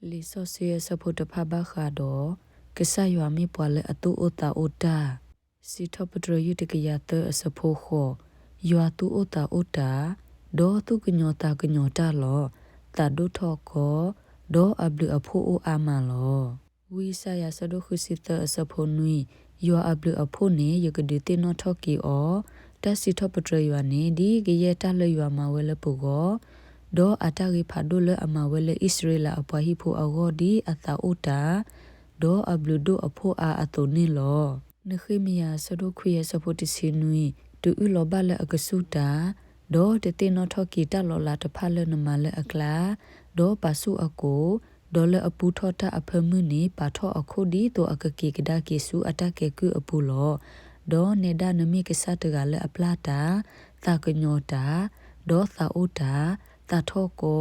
လံာ်စီဆှံအဆၢဖိတဖၣ်ဘၣ်ဃးဒီး ကစၢ်ယွၤမ့ၢ်ပှၤလၢအသူၣ်အိၣ်သးအိၣ်တၢ်, စံးထီၣ်ပတြၢၤယုၢ်တကယၤသၢအဆၢဖိဃိး, ယွၤသူၣ်အိၣ်သးအိၣ်တၢ်, ဒီးသူၣ်ကညီၤသးကညီၤတၢ်လီၤ. သးဒိၣ်ထီၣ်ကီ, ဒီးအဘျုးအဖှိၣ်အိၣ်အါမးလီၤ. ဝံယၡါယၤအဆၢဒိၣ်ဃုဆံသၢအဆၢဖိနွံ, ယွၤအဘျုးအဖှိၣ်န့ၣ် ယကဒုးသ့ၣ်နီၣ်ထီၣ်က့ၤအီၤ, တၢ်စံးထီၣ်ပတြၢၤယွၤန့ၣ် ဒ်ကယဲၢ်တၢ်လၢယွၤမၤဝဲလၢပဂီၢ်, ဒီးအတၢ်ဂ့ၤဖးဒိၣ်လၢအမၤဝဲလၢအံၣ်စရ့လးအပှၤဟံၣ်ဖိအဂီၢ်ဒ်အသးအိၣ်တၢ်, ဒီးအဘျုးဒိၣ်အဖှိၣ်အါအသိးန့ၣ်လီၤ. နဃ့မယၤအဆၢဒိၣ်ခွံအဆၢဖိတဆံနွံ, တအုၣ်လီၤဘၣ်လၢအကစူၢ်တၢ်, ဒီးတသ့ၣ်နီၣ်ထီၣ်က့ၤတၢ်လီၤလးတဖၣ်လၢနမၤလၢအကျါ, ဒီးပာ်ဆူၣ်အကိာ်, ဒီးလၢအပူထီၣ်တၢ်အဖၢမုၢ်န့ၣ် ပာ်ထီၣ်အခိၣ်ဒ်သိးအကက့ၤကဒါက့ၤဆူအတၢ်ကဲကုၢ်အပူၤလီၤ. ဒီးနဲဒၣ်နမ့ၢ်ကစၢ်တဂၤလၢအပျၢ်တၢ်, သးကညီၤတၢ်, ဒီးသးအိၣ်တၢ်, သးထီၣ်ကီ,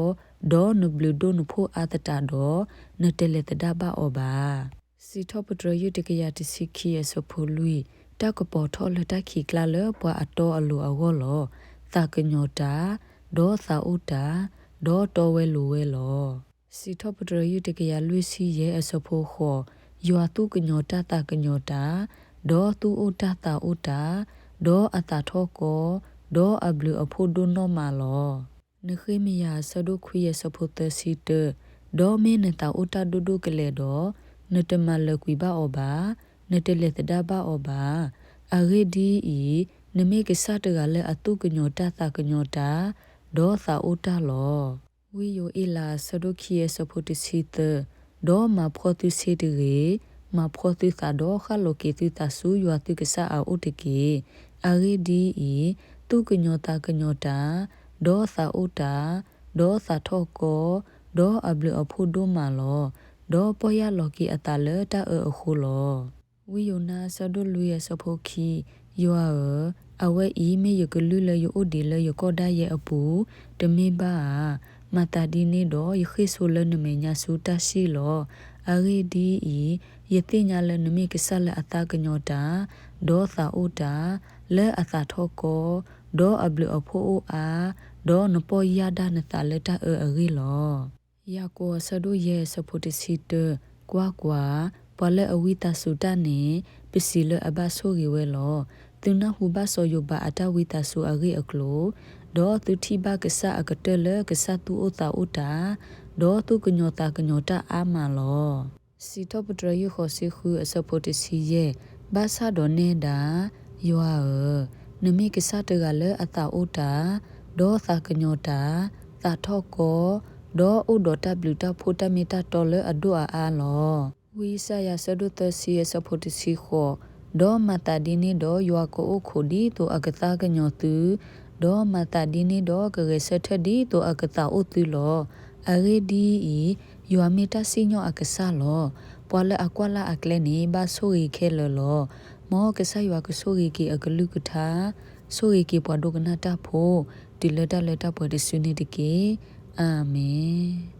ဒီးနဘျုးဒိၣ်နဖှိၣ်အါသတးဒီး, နတလဲၤသဒၣ်ဘၣ်အီၤဘၣ်. စံးထီၣ်ပတြၢၤယုၢ်တကယၤတဆံခံအဆၢဖိလွံၢ်, တၢ်ကပီၤထီၣ်လၢတၢ်ခံးကျါလၢပှၤအတီအလိၤအဂီၢ်လီၤ. သးကညီၤတၢ်, ဒီးသးအိၣ်တၢ်, ဒီးတီဝဲလိၤဝဲလီၤ. စံးထီၣ်ပတြၢၤယုၢ်တကယၤလွံၢ်ဆံယဲၢ်အဆၢဖိဃိး, ယွၤသူၣ်ကညီၤတၢ်သးကညီၤတၢ်, ဒီးသူၣ်အိၣ်တၢ်သးအိၣ်တၢ်, ဒီးအသးထီၣ်ကီ, ဒီးအဘျုးအဖှိၣ်ဒိၣ်နီၢ်မးလီၤ. နဃ့မယၤအဆၢဒိၣ်ခွံအဆၢဖိသၢဆံတၢ, ဒီးမ့ၢ်နသးအိၣ်တၢ်ဒိၣ်ဒိၣ်ကလဲာ်ဒီး, နတမၤလၢာ်ကွံာ်ဘၣ်အီၤဘၣ်, နတလဲၤသဒၣ်ဘၣ်အီၤဘၣ်. အဂ့ၢ်ဒ်အံၤ, နမ့ၢ်ကစၢ်တဂၤလၢအသူၣ်ကညီၤတၢ်သးကညီၤတၢ်, ဒီးသးအိၣ်တၢ်လီၤ. ဝံယိၤအ့လးအဆၢဒိၣ်ခံအဆၢဖိတဆံသၢ, ဒီးမၤဖှီသုဆ့တဂ့ၤ, မၤဖှီသုသးဒီးဃၣ်လိာ်က့ၤသုသးဆူယွၤသုကစၢ်အအိၣ်တက့ၢ်. အဂ့ၢ်ဒ်အံၤ, သူၣ်ကညီၤသးကညီၤတၢ်, ဒီးသးအိၣ်တၢ်, ဒီးသးထီၣ်ကီ, ဒီးအဘျုးအဖှိၣ်ဒိၣ်မးလီၤ. ဒီးပီၢ်ယၢ်လီၤက့ၤအသးလၢတၢ်အၢအဃိလီၤ. ဝံယိၤနါအဆၢဒိၣ်လွံၢ်အဆၢဖိခံ, ယွၤဧၢ, အဝဲအံၤမ့ၢ်ယကလုၢ်လၢယအိၣ်ဒံးလၢယကီၢ်ဒၣ်ယဲအပူၤ, တမ့ၢ်ဘၣ်ဧါ. မၤသးဒ်န့ၣ်ဒီး ယဃ့ၢ်ဆိလၢနမဲာ်ညါဆူတၢ်စံၣ်လီၤ. အဂ့ၢ်ဒ်အံၤ, ယသ့ၣ်ညါလၢနမ့ၢ်ကစၢ်လၢအသးကညီၤတၢ်, ဒီးသးအိၣ်တၢ်, လၢအသးထီၣ်ကီ, ဒီးအဘျုးအဖှိၣ်အိၣ်အါ, ဒီးနပီၢ်ယၢ်ဒၣ်နသးလၢတၢ်အၢအဂ့ၢ်လီၤ. ယၤကိာ်အဆၢဒိၣ်ယဲၢ်အဆၢဖိတဆံတၢ, ကွၢ်ကွၢ်, ပှၤလၢအဝံသးစူၤတၢ်န့ၣ်, ပစံးလၢအဘၣ်ဆိၣ်ဂ့ၤဝဲလီၤ. သုနၢ်ဟူဘၣ်စီၤယိၤဘးအတၢ်ဝံသးစူၤအဂ့ၢ်အကျိၤ, ဒီးသုထံၣ်ဘၣ်ကစၢ်အကတၢၢ်လၢကစၢ်သူၣ်အိၣ်သးအိၣ်တၢ်, ဒီးသူၣ်ကညီၤသးကညီၤတၢ်အါမးလီၤ. စံးထီၣ်ပတြၢၤယုၢ်ဃိးဆံဃုအဆၢဖိတဆံယဲၢ်, ဘၣ်ဆၣ်ဒီးနဲဒၣ်, ယွၤဧၢ, နမ့ၢ်ကစၢ်တဂၤလၢအသးအိၣ်တၢ်, ဒီးသးကညီၤတၢ်, သးထီၣ်ကီ, ဒီးအိၣ်ဒီးတၢ်ဘျုးတၢ်ဖှိၣ်တၢ်မ့ၢ်တၢ်တီလၢအဒိၣ်အအါလီၤ. ဝံယၡါယၤအဆၢဒိၣ်သၢဆံအဆၢဖိတဆံဃိး, ဒီးမၤသးဒ်န့ၣ်ဒီးယွၤကအိၣ်ခိးဒ်သိးအကသါကညီၤသု, ဒီးမၤသးဒ်န့ၣ်ဒီးကဂဲၤဆၢထၢၣ်ဒ်သိးအကသးအိၣ်သုလီၤ. အဂ့ၢ်ဒ်အံၤ, ယွၤမ့ၢ်တၢ်စံၣ်ညီၣ်အကစၢ်လီၤ. ပှၤလၢအကွၢ်လၢ်အကျဲန့ၣ် ဘၣ်ဆိၣ်ဂ့ၤခဲလၢာ်လီၤ. မ်ကစၢ်ယွၤကဆိၣ်ဂ့ၤက့ၤအကလုၢ်ကထါ, ဆိၣ်ဂ့ၤက့ၤပှၤဒိကနၣ်တၢ်ဖိ, တုၤလၢတၢ်လၢတၢ်ပှဲၤတစုန့ၣ်တက့ၢ်. အၤမ့ၣ်.